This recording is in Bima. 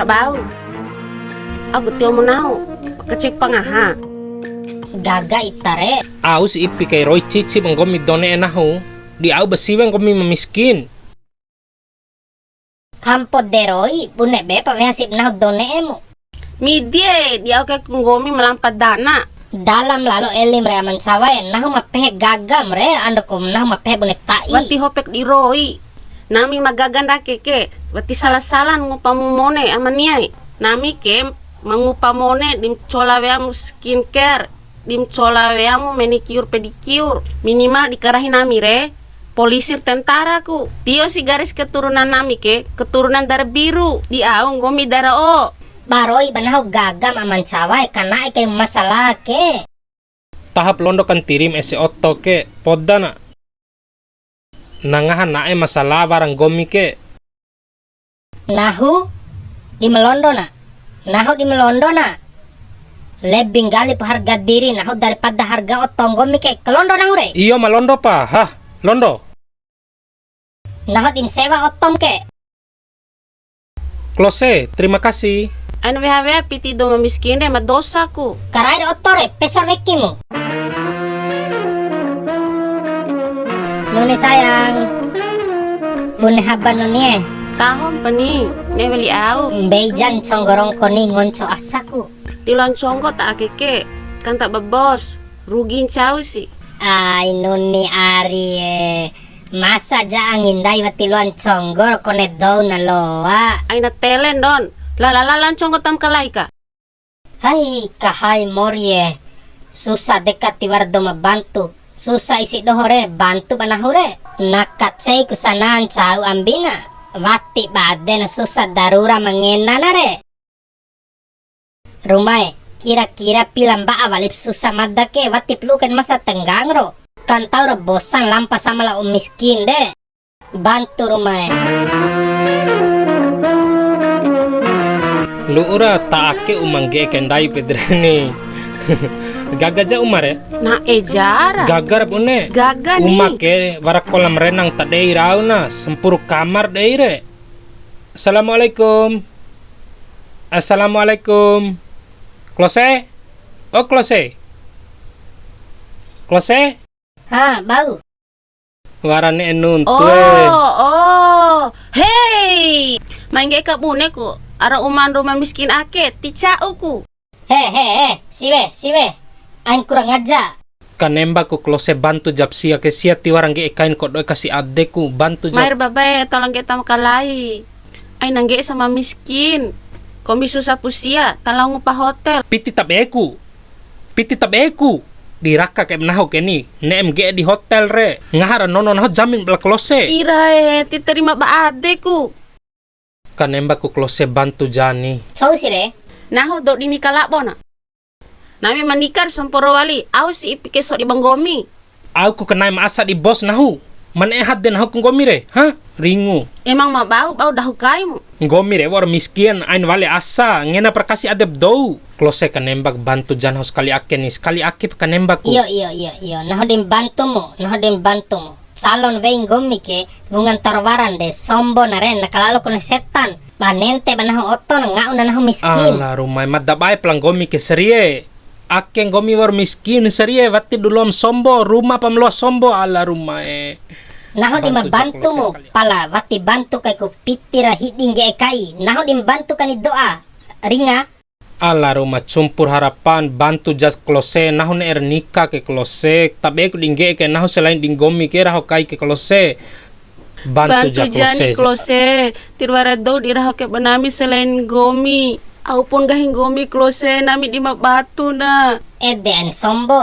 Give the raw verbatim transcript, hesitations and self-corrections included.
Bau. Aku tio mu nahu. Kacik pangaha. Gaga ita re. Au si ipi kai roi cici ba nggomi dou ne'e nahu. Di au ba siwe nggomi ma miskin. Ampo de roi, bune be pa weha si ba nahu dou ne'e mu. Midi e, di au kai ku nggomi ma lampa dana. Dalam lalo elim re aman sawa e, nahu ma pehe gagam re, ando ku nahu ma pehe bune ta'i. Wati hopek di roi. Nami ma gaga ndake ke, wati sala-salan ngupa mu mone amania e. Nami ke ma ngupa mone di ma cola wea mu skincare, di ma cola wea mu manicure pedicure. Minimal di karahi nami re, polisi ra tentara ku. Tio si garis keturunan nami ke, keturunan dara biru, di au nggomi dara o. Ba roi ba nahu gagam aman sawa e, kana'e kai masalah ke. Tahap londo kantiri ma ese oto ke, poda na. Na ngaha na'e masalah wara nggomi ke. Nahu di ma londo na. Nahu di ma londo na. Lebih nggalip harga diri nahu daripada harga oto nggomi ke. Kalondo nahu re. Iyo ma londo pa. Hah, londo. Nahu di ma sewa otom ke. Klose, terima kasih. Ain weha-weha piti dou ma miskin re ma dosa ku. Karai re oto re, pesor wekimu. Nuni sayang. Bune haba nuni e. Tahom pani, ne weli au. Mbei jan conggo rongko ni ngonco asaku. Tiloa nconggo ta ake ke, kan ta babos, rugi ncau si. Ai nuni ari e. Masa ja angi ndai wati loa nconggo ro kone dou na loa. Aina tele ndon. La la la la nconggo tam kalai ka. Hai kahai mori e. Susah deka tiwara dou ma bantu. Susah isi doho re, bantu ba nahu re. Na kacei ku sana ncau ambina. Wati bade na susah darura ma ngena na re. Rumae, kira-kira pila mba'a walip susah mada ke, watip lu'u kain masa tenggang ro. Kan tau ro bosan lampa sama labo miskin de. Bantu rumae. Lu'u ra ta ake uma ngge'e kai ndai pede re ni. Gaga ja uma re? Na e jara. Gaga ra bune. Gaga ni. Uma ke wara kolam renang ta dei rau na, sampuru kamar dei re. Assalamualaikum. Assalamualaikum. Klose? O Klose? Klose? Ha, bau. Wara ne'e nuntu e. Oh, oh. Hei! Mai ngge'e ka bune ku. Ara uman ruma miskin ake, ti ca'u ku. He, he, he, siwe, siwe. Ain kurang aja. Kanemba ku Klose bantu jap sia ke sia tiwara ngge'e kain kodo'e kasi adeku, bantu jap. Mair babae, tolong ngge'e tama kalai. Aina ngge'e sama miskin. Kombi susah pu sia, ta lao ngupa hotel. Piti tabeku. Piti tabeku. Di raka ke nahu ke ni, ne'em ngge'e di hotel re. Ngaha ra nono nahu jamin bela Klose. Irae, ti terima ba adeku. Kanemba ku Klose bantu jani. Cou si re. Nahu dou di nika labo na. Nami ma nika ra samporo wali, au si ipi ke sodi ba nggomi. Au ku kana'e ma asa di bos nahu. Ma ne'e hade nahu ku nggomi re, ha? Ringu. Emang ma bau, bau dahu kaimu. Nggomi re wa'ur miskin, ain wali asa, ngena pra kasi adep dou. Klose kanemba ku bantu jani nahu sakali ake ni, sakali ake pa kanemba ku. Iyo, iyo, iyo, iyo. Nahu di ma bantumu, nahu di ma bantumu. Calon wei nggomi ke, wunga ntau ra waran de, sombo na re, na kalalo kone setan. Ba nente ba nahu oto na nga'u na nahu miskin. Ala rumae, ma dabae pala nggomi ke serie. Ake nggomi wa'ur miskin serie, wati du loam sombo, ruma pa ma loa sombo, ala rumae. Nahu di ma bantumu, pala wati bantu kaiku piti ra hidi ngge'e kai. Nahu di ma bantu kani do'a. Ringa. Ala ruma cumpur harapan, bantu jas Klose, nahu ne'e ra nika ke Klose, tabeku di ngge'e ke nahu selain di nggomi ke raho kai ke Klose. Bantu ja Klose. Klose, tiwara dou di raho ke ba nami selain nggomi. Au pun nggahi nggomi Klose, nami di ma batu na. Ede ani sombo,